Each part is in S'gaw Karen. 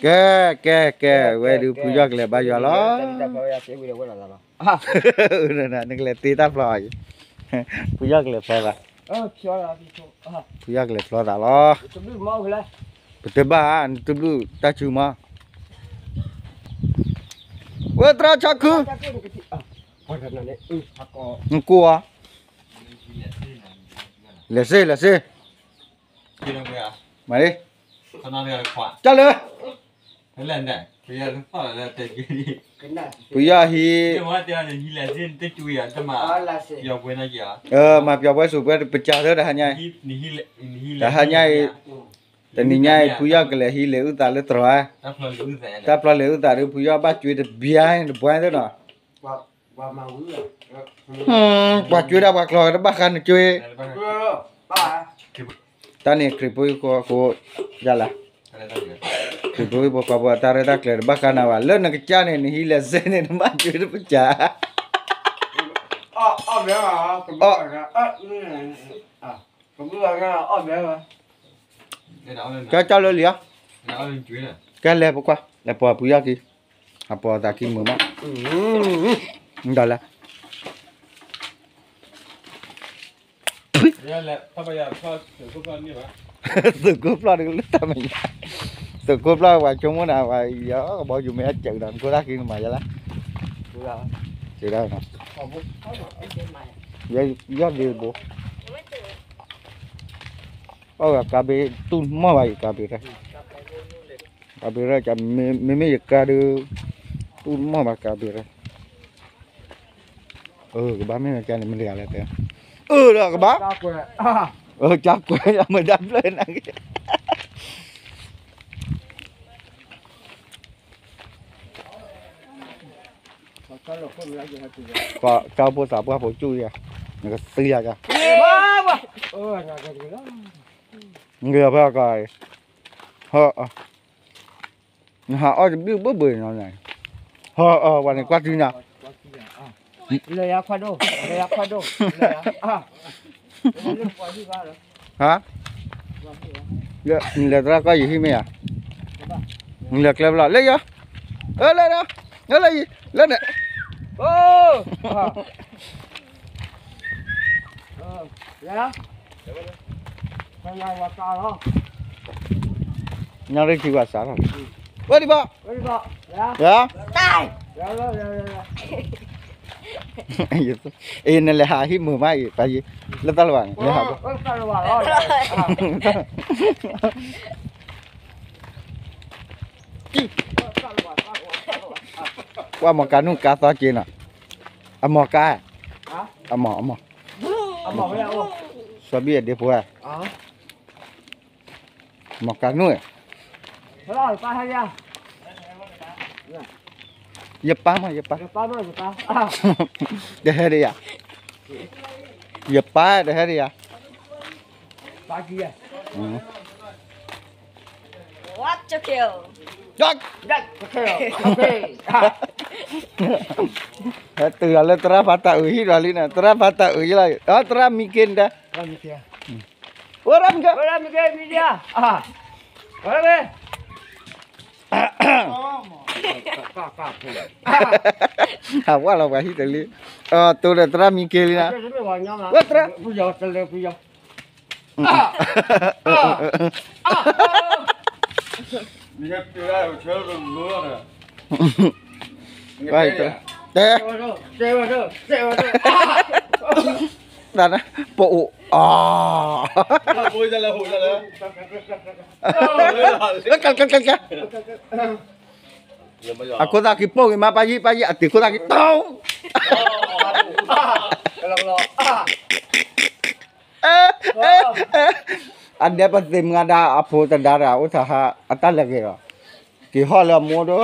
ကဲ ကဲ ကဲ ဝဲဒုးဖုယီၢ်ကလဲၤဘါယွၤလီၤ. နကလဲၤတ့တၢ်ဖျီအံၤ, ဖုယီၢ်ကလဲၤဖျီသး, ဖုယီၢ်ကလဲၤဖျီသးလီၤ. ပတဘၣ် နတဘျုးတၢ်စုမး, ဝဲသရၣ်ဆီခု, နကိၢ်အီၤ, လဲၤစ့ လဲၤစ့, မၤလံ, တၢ်လၢ ဖုယီၢ်ဟံး, ဖုယီၢ်ဟံး, မၤပျီၤပွဲစူးပွဲ ပစၢ်သၢ တဟါညါအံၤ, တဟါညါအံၤ, တနံၤညါအံၤ ဖုယီၢ်ကလဲၤဟံးလဲၤအုၣ်သးလၢတြီၤ, တၢ်ဖျီလဲၤအုၣ်သးဒီး ဖုယီၢ်ဘၣ်ကွ့တဘျါတဘှါသ့ၣ်နီၤ, ပှၤကွ့ဒၣ်ပှၤကျီၤတဘၣ်ဃးနကွ့, တၢ်န့ၣ်ခရံာ်ဖိဃိယါလၢ်, ခရံာ်ဖိဖိခွါဖိအတၢ်ရဲၣ်တၢ်ကျဲၤတဘၣ်ဃးနၤဘၣ်, လၢနကစၢ်န့ၣ် နဟံးလဲၤစ့န့ၣ် နဘၣ်ကွ့တပစၢ်, ကၢ်ကၢ်လၢလံၤဧါ, ကဲလဲၤပကွၢ် လဲၤပိာ်ဖုယီၢ်ခံ, အပိာ်သးခံမုာ်မး, ဒီးလဲၤ သုးခိၣ်ဖျီၣ်တကလၢ်တၢ်မဲာ်ညါ, သုးခိၣ်ဖျီၣ်ပှၤဆိကမိၣ်နၤ ပှၤယီၤကဘီယူၤမ့ၢ်အစၢၤဒီး နခိၣ်တၢ်ခံနမၤယါလၢ, စၢၤဒၣ်, ယီၢ်ဒ့ဘိ, အီၣ်ဂၤကါဘ့ၣ်တူၢ်မီၢ်ဘၣ်အံၤ ကါဘ့ၣ်ရၢ, ကါဘ့ၣ်ရၢ မ့မ့ၢ်ယကါဒုး, တူၢ်မီၢ်ဘၣ်ကါဘ့ၣ်ရၢ ကဘၣ်မ့ၢ်ဝဲကါန့ၣ် မ့ၢ်တဂၤလဲၣ်တဲ, အၢဒီးကဘၣ်, ကၢ်ကွဲး, မ့ၢ်တၢ်ဖျၢၣ်နၤက့ၤ, ကၢ်ဖိသးပှၢ်ဖိကၠူၣ်ယၤ, နကသံယၤကါ, နကဖဲကါ, နဟးအီၣ်တဘျုးဘၣ်ဘၣ်နီၤ, ဟီၣ်အီၣ်ဝဲန့ၣ် ကွၢ်ထံနၤ, လၢယၤခွါဒိၣ်, လၢယၤခွါဒိၣ်, ဟါ, နလဲၤသရၣ်ကွၢ်ယဟံၣ်မ့ၢ်ဧါ, နလဲၤကျဲဘၣ်လီၤ လၢယၤ, လၢ, လၢ, လၢ, လၢန့ၣ်, ညါရ့ၣ်ထံဝဲစးထီၣ်, ဝဲဒံးဘၣ်, ယၤ, အ့ နလဲၤဟးဟံၣ်မုာ်မးအံၤ ပၢ်ယံၤ, လၢတၢ်လီၢ်ဘၣ်န့ၣ် လဲၤဟးဘၣ် ကွၢ်မီၤကါနူၢ်ကါသီက့ၤနီၤ, အမီၤကါ, အမီၤ, အမီၤ, စီၤဘံၣ်အဒ့ဖိဧါ, မီၤကါနူၢ်, ယပၢ်မး ယပၢ်, တဟဲဒံးယၤ, ယပၢ်တဟဲဒံးယၤ ဟဲတုၤလီၤလၢသရၣ်ဖးတၢ်အုးဟံၣ်ဒီးလံန့ၣ် သရၣ်ဖးတၢ်အုးယလီၤ သရၣ်မံက့ၤန့ၣ်ဒီး ဝဲရၣ်မံက့ၤ ဝဲရၣ်မံက့ၤ မံက့ၤ အဝဲလီၤ ပှၤဟံၣ်တလံ တိၢ်ဒီးသရၣ်မံက့ၤလံနၤ ဝဲသရၣ် တဲ တၢ်န ပအိၣ် အါ ကကကက အခိၣ်သၣ်ခံပိၢ်ဂ့ၤမး ပၢ်ယံၤ ပၢ်ယံၤ အတုၤခိၣ်သၣ်ခံ တီ အဒဲပသ့ၣ်မုၢ်ဂၤဒါအဖိတဒါတဂၤ အိၣ်ထီၣ်ဟး အတၢ်လဲၤဂ့ၤလီၤ. က့ၤဟီၣ်လၢအမိၢ်ဒီး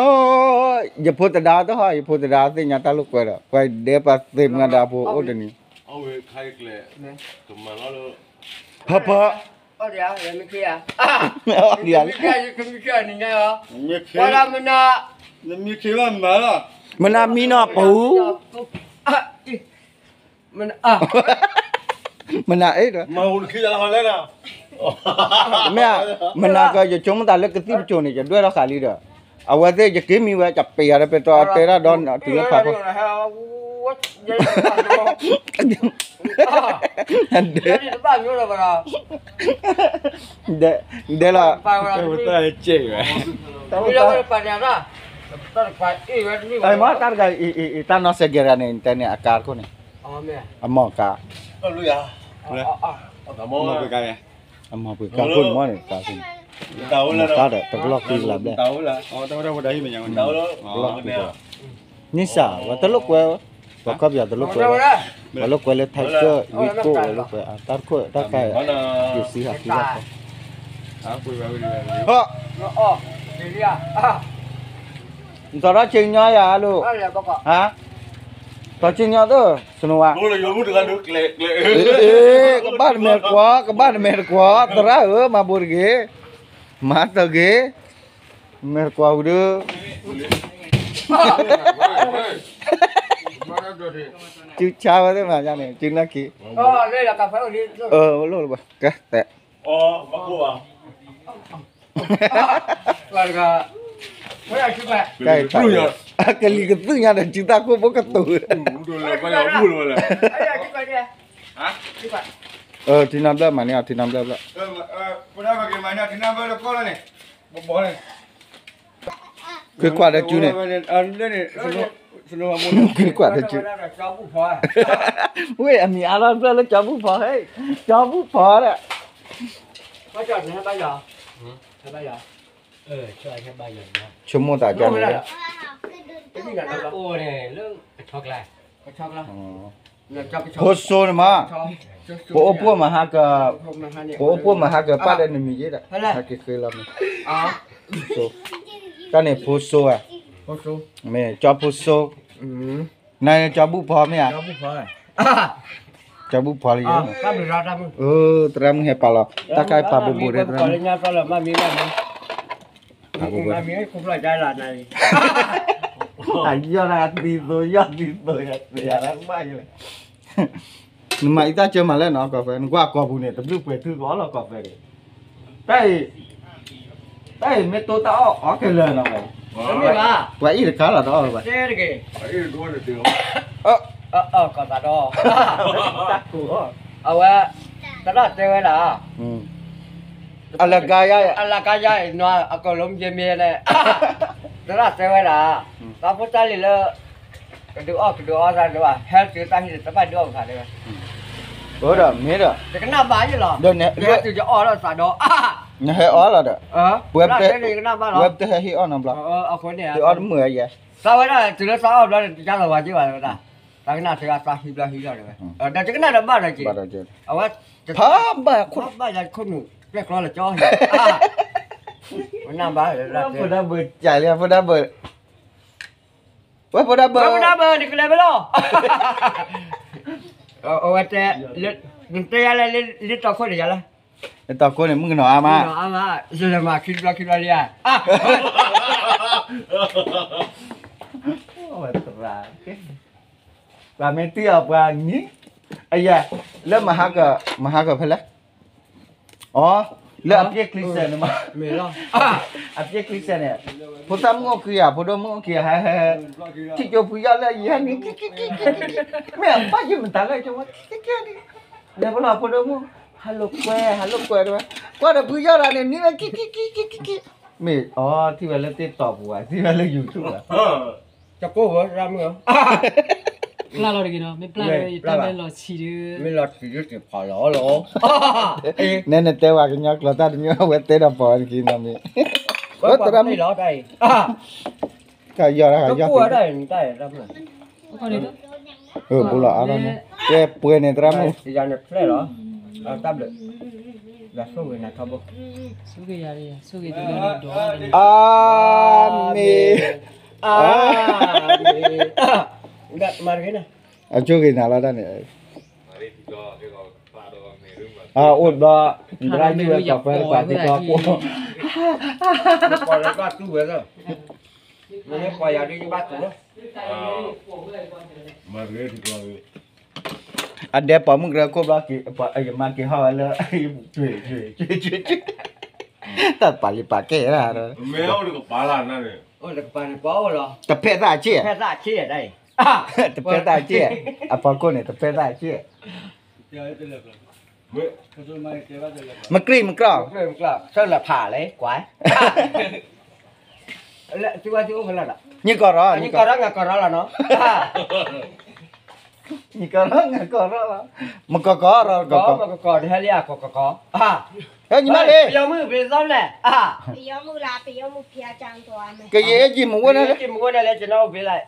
ယဖိတဒါတဟီၣ် ယဖိတဒါသ့ၣ်ညါတၢ်လိာ်ကွဲဒီး ပှၤဒဲပသ့ၣ်မုၢ်ဂၤဒါအဖိအိၣ်တနံၤ ဟၢဖၢ အီၣ်ဒံးဧါ မနၤ မနၤမံနီၤပူၤ မနၤ မနၤအ့ၣ်ဒီး မ့ၢ်ဧါ, မနၤကယဆိကမိၣ်သးလၢကသံၣ်ပစိၤန့ၣ် ယဒွဲၣ်ထီၣ်ဃာ်လံဒီး အဝဲသ့ၣ်ယက့ၤမံဝဲ ယပ့ၤအီၤဒီးပဲတြီတဲဒၣ်ဒီးတုၤလၢဖးဖီ ဒဲလီၤ, မ့ၢ်တၢ်တဂၤအံၤ တၢ်နီၢ်စဲးကဲၤတဂၤန့ၣ် တဲန့ၣ်အကါတခိၣ်န့ၣ် အမီၢ်ကါ, အမီၢ်ပှ့ၤကါခိၣ်န့ၣ်မ့ၢ်န့ၣ် ကါခိၣ်န့ၣ် မီၢ်ကါဒီးတကလီၢ်ဃံလၤဘျဲၣ်, တကလီၢ်ဃံလၤ, န့ၣ်စၢ် ပှၤတလိာ်ကွဲ, ပှၤကီၢ်ပယီၤတလိာ်ကွဲ, ပှၤလိာ်ကွဲလၢ Tiger, Wiko ဝဲလိာ်ကွဲ တၢ်တခိၣ်တၢ်ခါ, ယစံးဟးဃံလၤ, နသီထီၣ်ဆ့ကညီယၤလိၤ, ဟါ, သီဆ့ကညီသိး စနိဝါ, ကဘၣ်နမဲာ်တကွီၤ ကဘၣ်နမဲာ်တကွီၤ သရၣ်ဧၢ မၤဘိးတဂ့ၤ, မၤတဂ့ၤ, မဲာ်တကွီၤဝံၤဒီး စုဆါဝဲသ့ၣ်မၤညါန့ၣ် စုနၢ်ခံ, လိၣ်လၢၤဘၣ် ကဲတဲ ကလံၤကသုၣ်ညါဒီး စုတၢ်ခိၣ်ဖိကတိၤ, ထံနါဘျၢၣ်မၤန့ၢ်အီၤ ထံနါဘျၢၣ်ဘျၢၣ်, ခွ့ခွးဒီးစုန့ၣ်, ခွ့ခွးဒီးစု, ဝ့ၢ်အမံၤအါထီၣ်တဖျၢၣ်လၢကၠီဘူၣ်ဖီ, ကၠီဘူၣ်ဖီဒီး ဆိကမိၣ်သးကန့ၣ်, ဖိစိန့ၣ်မး, ပအိၣ်ဖှိၣ်မၤဟါက, ပအိၣ်ဖှိၣ်မၤဟါကပၢ်ဒီးနမံၤယ့ၣ်ဒီး, ဟဲက့ၤဃ့လီၤမ့ၢ်, တၢ်န့ၣ်ဖိစိဧါ, မ့ၢ်ကၠီဖိစိ, နကၠီဘူၣ်ဖီမ့ၢ်ဧါ, ကၠီဘူၣ်ဖီလံ, သရၣ်မုၣ်ဟဲပာ်လီၤ, တၢ်ခါအံၤပာ်ဘူးဘူးဒီးသရၣ်မုၣ်, အယီၢ်ဒၣ်သံသိ ယီၢ်သံသိ ယၤသံသိ ယၤသံသိ ယၤသံသိ နမၤအံၤ တၢ်ကၢမၤလဲၣ်နီၤ ကီၢ်ဖဲ နကွၢ်ကီၢ်ပူၤန့ၣ် တဘျုးပှဲၤထုကီၢ်လီၤ ကီၢ်ဖဲန့ၣ်, တၢ်အံၤ, တၢ်အံၤမ့ၢ်တိတၢ်အီၣ်အီၣ်ခဲလၢာ်နီၤ, ပှၤအံၣ်တခါလီၤတအီၣ်လၢၤဘၣ်, ကီၢ်သးဒီ, အဝဲ, သရၣ်တဲဝဲဒၣ် အလကါယါ, အလကါယါအံၤနွါ အကီၢ်လိမ့ၢ်ယဲမ့ၢ်လဲၣ်, သရၣ်တဲဝဲဒၣ်, သးဖိတၢ်လံၤလၢ ကဒုးအီၣ်ကဒုးအီသးဒုးဘၣ် ဟဲတုၤတၢ်ဟံၣ်န့ၣ် တဘၣ်ဒုးအီၣ်ကသးဒုးဘၣ်, အၢဒီးမ့ၢ်ဒီး, ယကနၣ်ဘၣ်ယဲလီၤ, ယဟဲတုၤယအီၣ်လီၤသးဒီး, နဟဲအီၣ်လီၤဒီး, ပဝဲပတဟဲဟ့ၣ်အီၣ်နီတဘျီ, အဃိန့ၣ်, အီၣ်တမုာ်ယဲ, သးဝဲဒၣ်တုၤလၢသးအီၣ်ဘျီန့ၣ် တယါလီၤဝဲက့ၤဘၣ်ဝဲဒၣ်, သးကနၣ်ထဲအသးဟံးဘျီဟံးလီၤဒုးဝဲ, ဒီးယကနၣ်ဒီးဘၣ်ဒီးက့ၤ, အဝဲ, ဖးဘၣ်ခိၣ်, ဘၣ်ယၤခိၣ်နူာ်, ကျဲၣ်ကျီလၢကၠီ, ဝဲနၢ်ဘၣ်, ဖိဒါဘၢကၢ်လံ ဖိဒါဘၢ ဝဲဖိဒါဘၢ, ဖိဒါဘၢ နကလဲၤဝဲလီၤ, အဝဲတဲ, နတဲယၤလဲၣ် လၢတီခိၣ်န့ၣ်ယၤလဲၣ်, လၢတီခိၣ်န့ၣ် မုၣ်ကနီၤအါမး, မၤခံဘျီခံဘျီလံဧါ, ပှၤမ့ၢ်တံၢ်အီၤပှၤနံၤ, အယၤ, လၢမဟါက, မဟါကဖဲလဲၣ် အီ, လၢအပျဲၢ်ချံစဲးန့ၣ်မး, အပျဲၢ်ချံစဲးန့ၣ်, ဖိသၣ်မုၣ်အိၣ်ခံဂၤ ဖိဒိၣ်မုၣ်အိၣ်ခံဂၤ ဟဲ, ထံၣ်ကၠိဖုယီၢ်လၢယဟဲန့ၣ်, မ့ၢ်အဘၣ်ယမတၤလဲၣ်ကၠိဝဲ, လဲၤပလီၤဖိဒိၣ်မုၣ်, ဟးလိာ်ကွဲ ဟးလိာ်ကွဲတဝဲ, ကွၢ်ဒီးဖုယီၢ်တဂၤန့ၣ် နံၤဝဲခံခံခံခံခံ, မ့ၢ်အီ ထံၣ်ဝဲလၢ TikTok ပူၤဘၣ် ထံၣ်ဝဲလၢ YouTube ဘၣ် ကကိၢ်ဝဲရၣ်မုၣ်ဧၢ, ပျၢ်လီၤတဂ့ၤနီၤ မ့ၢ်ပျၢ်လီၤ ယတၢ်မ့ၢ်လီၤဆံးဒီး, မ့ၢ်လီၤဆံးဒီးတဖးလီၤလီၤ, နဲနတဲဝဲကညီကျိာ်တၢ်တမံၤ အဝဲတဲဒီးပှၤဝဲတဂ့ၤနီၤမ့ၢ်, ဝဲသရၣ်မုၣ်, ကယီၤတၢ်ကယီၤ, ဘူးလီၤအါထီၣ်န့ၣ်, ကဲပှဲၤန့ၣ်သရၣ်မုၣ်, ယၤန့ၣ်ဖျဲၣ်လီၤ, တၢ်ဘျုး, ယၤဆိၣ်ဂ့ၤနၤထီဘိ, အၤမ့ၣ်, အၤမ့ၣ်, အဆိၣ်ဂ့ၤနၤလီၤတၢ်န့ၣ်, အအိၣ်ဘျီ, သရၣ်မုၣ်ဝဲကီၢ်ဖဲတပၤသ့ကီၢ်ကိၢ်, ပှၤလၢဘၣ်တူၢ်ဝဲလီၤ, မ့ၢ်ပှၤယၤဒ်ယဘၣ်တူၢ်လီၤ, မၤရ့တကျီၤ အဒဲပိာ်မုၣ်ကရၢခိၣ်ဘျီက့ၤ, ယမါက့ၤဟီၣ်ဝဲလၢ, တၢ်ပာ်လံပာ်ကဲဒၣ်, တဖဲသၣ်ဆ့ၣ်, တဖဲသၣ်ဆ့ၣ်, အဖီခိၣ်န့ၣ် တဖဲသၣ်ဆ့ၣ်, မကြၢးမကြၢး, ဆၢလၢဖးလဲၣ်ကွၢ်, နံၣ်ကီၢ်ရီ, နံၣ်ကီၢ်ရီ, နံၣ်ကီၢ်ရီ, နံၣ်ကီၢ်ရီ, မကီၢ်ကီၢ်ရီ, မကီၢ်ကီၢ်, ဟဲလံဧါ, ကီၢ်ကီၢ်ကီၢ်, ညီမးလံ, ပယီၤမုၣ်, ပယီၤမုၣ်, ကယဲၢ်ယံာ်မူဝဲ, ယံာ်မူဝဲလဲၣ်,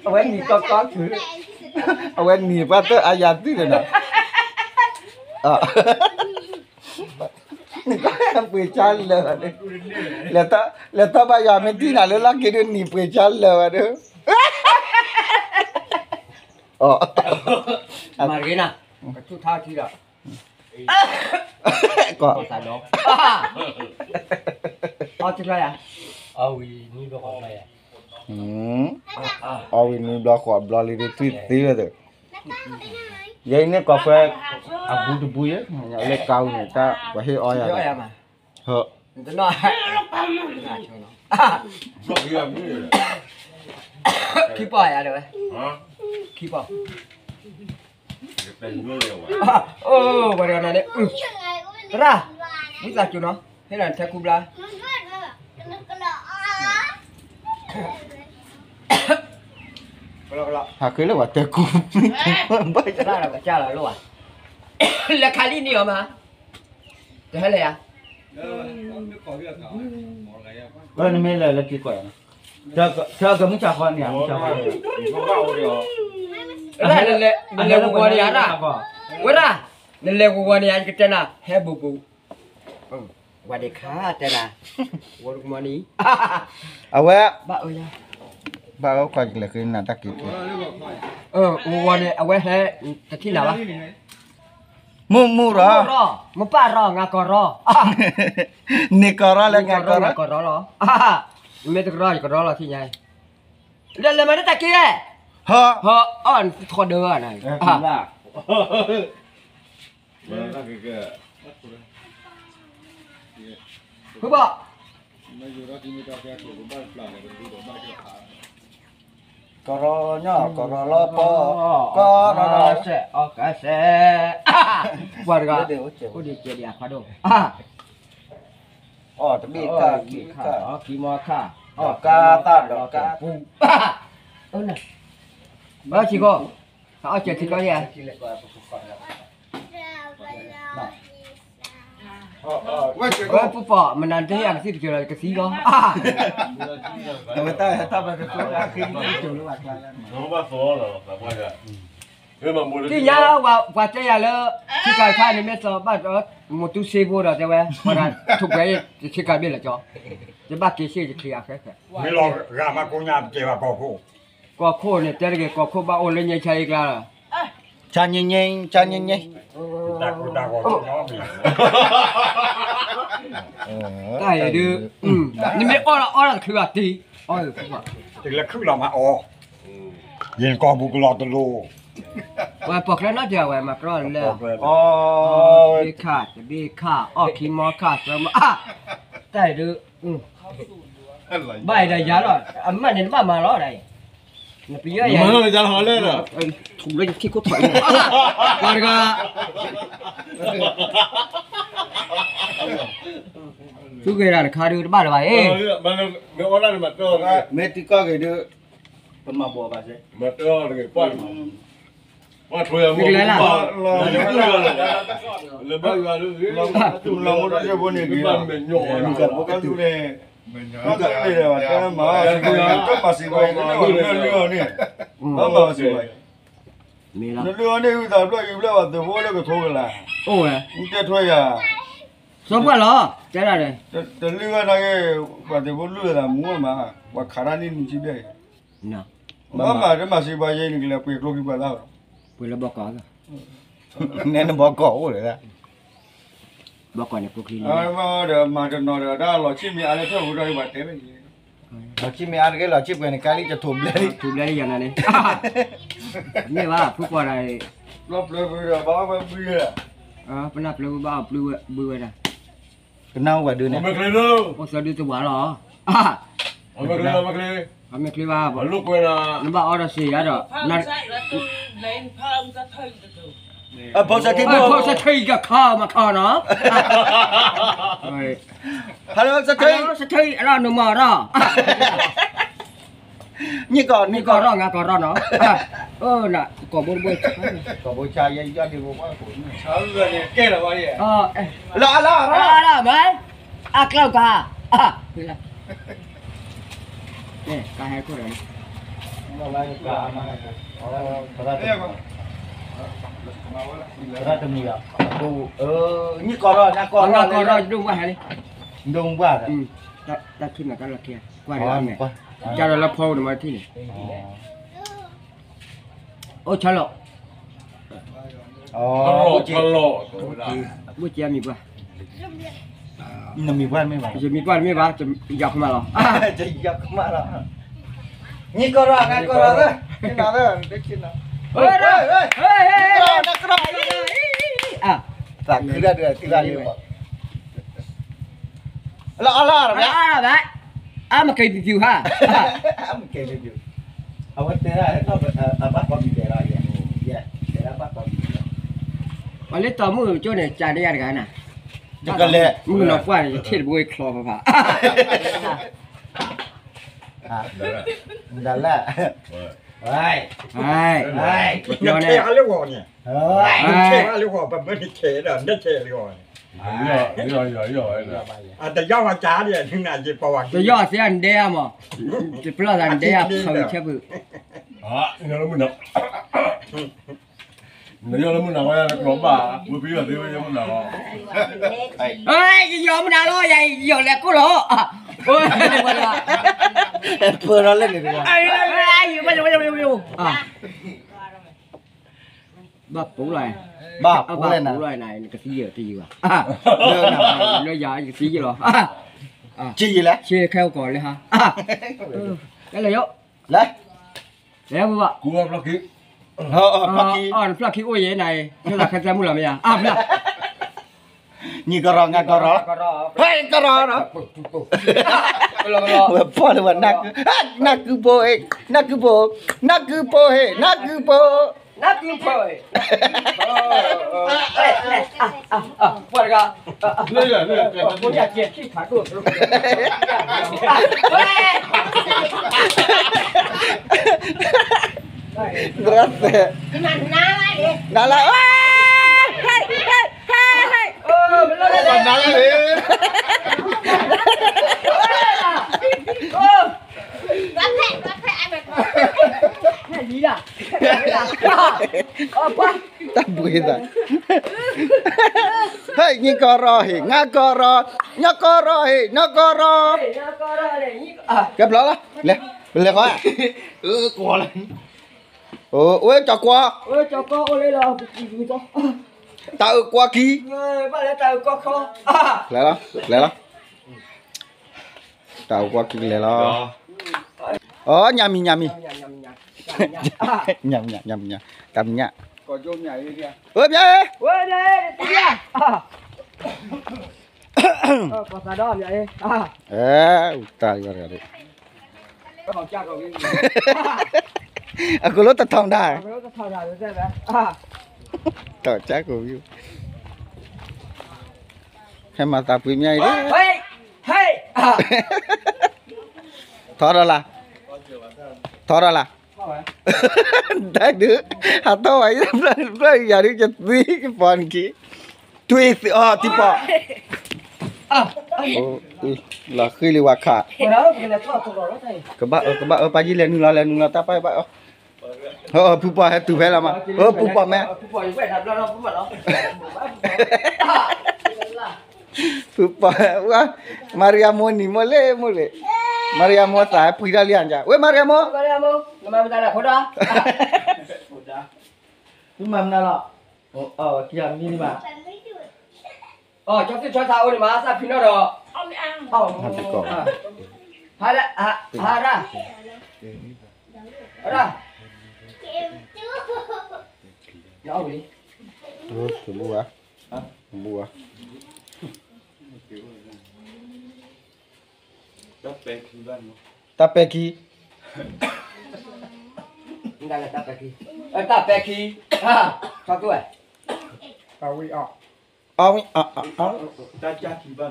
အဝဲနံၤကီၢ်ကီၢ်ခု, အဝဲနံၤပှၤတၢ်အါယၤသံန့ၣ်နီၤ, နံၤကီၢ်ပှ့ၤကၢလၢာ်, လဲၤထီၣ်ဘၣ်ယွၤမ့ၢ်တံၢ်နၤလၢလီၢ်ခံဒုးနံၤပှ့ၤကၢလၢာ်ဝဲဒုး, မၤတဂ့ၤနၤ, ကဆူၣ်ထါထံဒီး, ကီၢ်သးဒီ, အီၣ်တဘျီယၤ, အီၣ်ဝံၤနွံဘျီဃီဘျီလံဒုးသွံၣ်သ့ဝဲသ့ၣ်, ယဲအံၤန့ၣ်ကီၢ်ခွဲ, အဘူးတဘူးယဲ, လၢကါဝံၤန့ၣ် တၢ်ပှၤဟ့ၣ်အီၣ်ယၤ, ဟၢ, ခံပီၢ်ယၤဒၣ်ဝဲ, ခံပီၢ်, အိၣ်ဝဲတဂၤန့ၣ်, သရၣ်, ဝံသးစူၤနီၤ, ဟ့ၣ်လီၤနထဲကူဘျါ, ဟးဃ့လၢပှၤတဲကူ, သရၣ်ဒီးကစၢ်လီၤလိၣ်ဧါ, လဲၤခးလံန့ၢ်အီၤမး, တဟဲလဲၣ်ဧါ, နမ့ၢ်လဲၤလၢက့ၤကွၢ်, ဆၢကမုၢ်ဆါဃီန့ၣ်, နလဲၤဝဲဝီၤန့ၣ်ဧါ, ဝဲဒၣ်, နလဲၤဝီၤဝီၤန့ၣ်ဧါ ယကတဲနၤ, ဟဲဘူးဘူး, ဝၤဒ့ခါတဲနၤ, ဝီၤဒကမီၤနံၤ, အဝဲ, ဘၣ်အၢယၤ, ဘၣ်အၢကွၢ်ကလဲၤဃ့နၤတၢ်က့ၤက့ၤ, ဝီၤန့ၣ် အဝဲဟဲ, တထံၣ်နၤဘၣ် မုၢ်မုၢ်ရီ, မုၢ်ပၢ်ရီ, ငါကီၢ်ရီ, န့ၢ်ကီၢ်ရီလၢငါကီၢ်ရီ, ကီၢ်ရီလီၤ, မ့ၢ်တကရီယကရီလီၤထံၣ်ညါ, လဲၤလဲၤမၤတၢ်တၢ်က့ၤ, ဟၢ, ဟၢ, အီၣ်ထီၣ်ဒၢဂၤန့ၣ်, ဖုဘီၣ် ကီၢ်ရီညီ ကီၢ်ရီလီၤပီ, ကီၢ်ရီစဲး အီၣ်ကါစဲး, ပှၤတဂၤ, အိၣ်ဒံးကဲဒံးအခွါဒိၣ်, အီၣ်တဘ့ၣ်ခၣ်, အီၣ်ခံမီခၣ်, ဒီးကါသၣ်ဒီးကါပူၤ, ဘၣ်ဆံးကီး, အီၣ်စဲးထံကီးယဲၢ် ဝဲပူၤပီၣ် မနၤတဟ့ၣ်အကသံၣ်တကၢၤလီၤ ကသံလီၤ, သ့ၣ်ညါပှၤတဲယၤလၢ ဆ့ကၤခါန့ၣ်မ့ၢ်သီဘၣ်ဒီး မိၢ်တူစ့ဖိဒီးတဲဝဲ ပှၤဒၣ်ထိၣ်ကွဲၤအ့ၣ် တဆ့ကၤဘ့ၣ်လၢကၠီ, ယဘၣ်က့ၤဆ့ယချံအဃဲဃဲ, မ့ၢ်လီၤဂာ်မးကိးညါပကဲဘၣ်ကီၢ်ခိၣ်, ကီၢ်ခိၣ်န့ၣ် တဲတဂ့ၤ ကီၢ်ခိၣ်ဘၣ်အိၣ်လၢညဲဆါအံၤကျါလီၤ ဆါညဲညဲ ဆါညဲညဲ, တၢ်အံၤဒုး, နမ့ၢ်အီၣ်လီၤအီၣ်လီၤတချုးဘၣ်တံၤ, တလဲၤခုၣ်လီၤမးအီၤ, ယကီၢ်ပူၤကလီၤတလိၤ, ဝဲပိာ်ကျဲနီတဂၤဝဲမၤကြီလၢ, တဘ့ၣ်ခၣ် တဘ့ၣ်ခၣ် အီၣ်ခံမီခၣ် သၢမီ, တၢ်အံၤဒုး ဘၣ်အံၤဒီးယၤလီၤ အမၢ်န့ၣ်တဘၣ်မၤလီၤဒ်အံၤ, နပယီၤယၤ, ထူလၢယခံခိၣ်ထွဲ, ပှၤတဂၤ, သူက့ၤဒၣ်တခါဒုးတဘၣ်လၢၤဘၣ်အံၤ, မ့ၢ်တံၤကီၢ်က့ၤဒုး, ပမၤဘီၣ်ဘၣ်စ့ၢ်, မ့ၢ်ကလဲၤလၢ လၢဘၣ်ယွၤလၢဂ့ၤ, လၢဘၣ်မ့ၢ်ညီဝဲ, မၤစံးဘၣ်, မၤစံးဘၣ်, မၤစံးဘၣ်, မ့ၢ်လီၤ, နလုၢ်အီၤန့ၣ် ဝံသးဘျီၣ်ယံၤဘျီၣ် ပှၤသုးဖိလၢကထိကလၤ, အိၣ်ဝဲ, တဲထွဲယၤ, စီၤပှၢ်လီၤ, တဲဒၣ်, တလုၢ်ဝဲနာ်က့, ပှၤသုးဖိလုၢ်ဝဲသးမူဝဲမး, ပှၤခးတၢ်န့ၣ်နုၤဆံဘျဲၣ်, ဘၣ်မၤတမၤစံးဘၣ်ယဲ နကလဲၤပှ့ၤကျိခံပှၤသၣ်လီၤ, ပှ့ၤလၢဘီကီၢ်, နဲနဘီကီၢ်အိၣ်လၢ ဘီကီၢ်န့ၣ်ကျိချံန့ၣ်, ဒီးမၤတနီၤဒီးတၢ်လီၤဆံၣ်မ့ၢ်အါလၢထၢၣ်ပူၤဒီး ပှၤတဲဝဲန့ၣ်, လီၤဆံမ့ၢ်အါတက့ၢ် လီၤဆံပှဲၤန့ၣ် ကါလံတထိးဘျဲၣ်လံ ထိးဘျဲၣ်လံယၤနၤန့ၣ် မ့ၢ်ဘၣ် ဖုပှၤတဂၤ ပနၢ်ပျၢၤဝဲဘၣ်အီၣ်ဘှံးဝဲ ပနၢ်ပျၢၤဝဲဘၣ်အီၣ်ဘှံးဝဲဒၣ် ကနၢ်ဟူဝဲဒုးန့ၣ် အိၣ်သၢဒုတဝၤလီၤ မ့ၢ်ချ့ဘၣ် နဘၣ်အီၣ်ဒီးစံးယၤဒီး ဖိစထံဖိ ဖိစထံကခီမခီနီၤ ဟဲလၢစထံ စထံအလီၢ်နမီၤဒီး နံၣ်ကီၢ် နံၣ်ကီၢ်ရီၣ် ငါကီၢ်ရီၣ်နီၤ ကိာ်ဘိတဘိ ကိာ်ဘိဆါယဲယီၢ်ဒံးဘိဘၣ်ကိာ် လီၤအလီၢ် လီၤအလီၢ်မး အကျီၢ်ကါ ကါဟဲခိၣ်ဒီး သရၣ်တမံၤလီၤ နံၣ်ကီၢ်ရီၣ် နကီၢ်ရီၣ် ဒိၣ်ဘၣ်ဟဲလံ ဒိၣ်ဘၣ်ဒီး တၢ်ထူၣ်နၤတၢ်လီၢ်ခံ ကွၢ်ဒီးမ့ၢ် ကၢ်ဒီးလၢဖီဧိၤနမၤထံၣ်န့ၣ် အိၣ်ဆၢလီၤ ဘိၣ်ကဲမံၤပှၢ် နမံၤပှၢ်တမ့ၢ်ဘၣ် ယမံၤပှၢ်တမ့ၢ်ဘၣ် ယီၤကမၣ်လီၤ ယီၤကမၣ်လီၤ နံၣ်ကီၢ်ရီၣ် နကီၢ်ရီၣ် နကီၢ်ရီၣ် သးခုဒၣ်ဒၣ်သံဘၣ်လံ လီၤအလီၢ်ဘၣ် အါမကဲပျူၤပျူၤဟါ အါမကဲပျူၤပျူၤ အဝဲတဲဒၣ် အဘၣ်ကီမံၤဒဲးလီၤ ယဲ တဲဒၣ်ဘၣ်ကီမံၤဒဲးလီၤ ပှၤလၢတီမုၣ်ကၠိန့ၣ် ကၢ်ဒးယၤတဂၤနၤ တကလဲၤ မုၣ်ကနီၤပှၢ်န့ၣ် ယထံၣ်တဘိချီဖးဖး ဒၣ်လဲၣ် နထဲအလၢဂီၤန့ၣ် နထဲအလၢဂီၤ ပမ့ၢ်နထဲဒီး နထဲလၢဂီၤန့ၣ် တယီၢ်ဝဲကၢ်ဒီး နနာ်ယပှၤဝဲ တယီၢ်သ့ၣ်နဒဲအမး တပျီၢ်သးနဒဲအဖုဆဲဖု နယီၢ်လၢမုၢ်နၤဝဲ နကျီဘၣ် ဝဲပယီၢ်သ့ဝဲယမုၢ်နၤဝဲ ယယီၢ်မုၢ်နၤလီၤ ယယီၢ်လဲၤကိၢ်လီၤ ပၢၤလီၤလဲၣ်န့ၣ်တဂၤ ဘၣ်ပူၤလီၤ ဘၣ်ပူၤလီၤ နကသံယတယံၤဘၣ် လၢယၤယကသံယလီၤ ကယံၤလဲၣ် ဆ့ခဲအိၣ်ကီးလၢဟါ လဲၤလီၤယိၣ် လဲၤ လဲၤဘၣ် ကူဖျီၣ်ခံ ဖျီၣ်ခံ အီၣ်ဖျီၣ်ခံအိၣ်ယဲနၤ ခဲသးခဲသးမုၢ်လီၤမ့ၢ်ဧါ အါဖျီၣ် နံၣ်ကရီ နကရီ ဟဲကရီနီၤ ဝဲဖီၣ်လၢဝဲ နကုဖိ နကုဖိ နကုဖိ နကုဖိ နကုဖိ ပှၤတဂၤ ဖိယၤကဲခံဖးဒိၣ် သရၣ်သဲး နလၢ ဟဲ ဟဲ ဟဲ နလၢ တၢ်ဘှံးသး ဟဲ နံၣ်ကီၢ်ရီၣ်ဟ့ၣ် နကီၢ်ရီၣ် နကီၢ်ရီၣ်ဟ့ၣ် နကီၢ်ရီၣ် ကဲဘျီလီၤ လဲၤ လဲၤဃီ အိၣ်ဝဲကၠီကွီ တၢ်အုးကွီခံ လဲၤလီၤ လဲၤလီၤ တၢ်အုးကွီခံလဲၤလီၤ အိ ညါမံၤ ညါမံၤ ညါမံၤ ညါမံၤ တၢ်မံၤညါ အိ မံၤ အကလိတထောင်တၢ် တက ဟဲမၤသးပှ့ၤမၠၣ်အံၤ ထီထီၣ်လၢ ထီထီၣ်လၢ တၢ်ဒုး ဟးထီၣ်ဝဲ ဖျၢၣ်ယၤဒုး ယသံယပီၤနက့ၤ တွံၢ်သံအီၤတံၢ်ပီၤ လီၤဃံလံဝဲခး ကဘၣ်အၢ ကဘၣ်အၢ ပၢ်ယံၤလဲၤနုာ်လီၤ လဲၤနုာ်လီၤ တၢ်ပၢ်ဘၣ်အၢ ဖုပီၤဟဲတုၤဖဲလီၤမး ဖုပီၤမဲ ဖုပီၤ ဝဲ မၤရံယါမိၢ်နံၤမိၢ်လ့ၣ်မိၢ်လ့ၣ် မၤရံယါမိၢ်သးပှံၤတၢ်လံဧါ ဝဲ မၤရံယါမိၢ် သုမၤမနုၤလီၤ အီၣ်ကံမံၤန့ၣ်မး အီၣ်ကၠီသ့ၣ်ဆီသးအိၣ်န့ၣ်မး သးဖံးနီၣ်ဒီး အီၣ် ဟါရၣ်, ဟါရၣ်, ဟါရၣ်, ယအီၣ်ဝံၤလံ, တဘူၣ်ဘၣ်, တဘူၣ်ဘၣ်, တၢ်ပဲာ်ခံ, တၢ်ပဲာ်ခံ, တၢ်ပဲာ်ခံ, အဝံၤအီၣ်, အဝံၤအီၣ်, အဝဲဒၣ်ဒီးပအ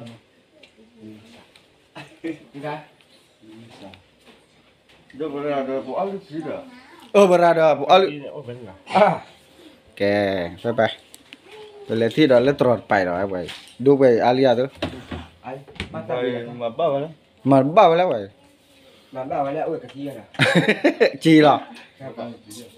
ီၣ်လုၢ်, ကဲ, ပပ, ပလဲၤထံၣ်ဒီးလၢတရီတပာ်ဒီးဝဲ, ဒိပှဲၤအါလံအသိး, မၤဘၣ်ဝဲလၢဝဲ, ကံလီၤ,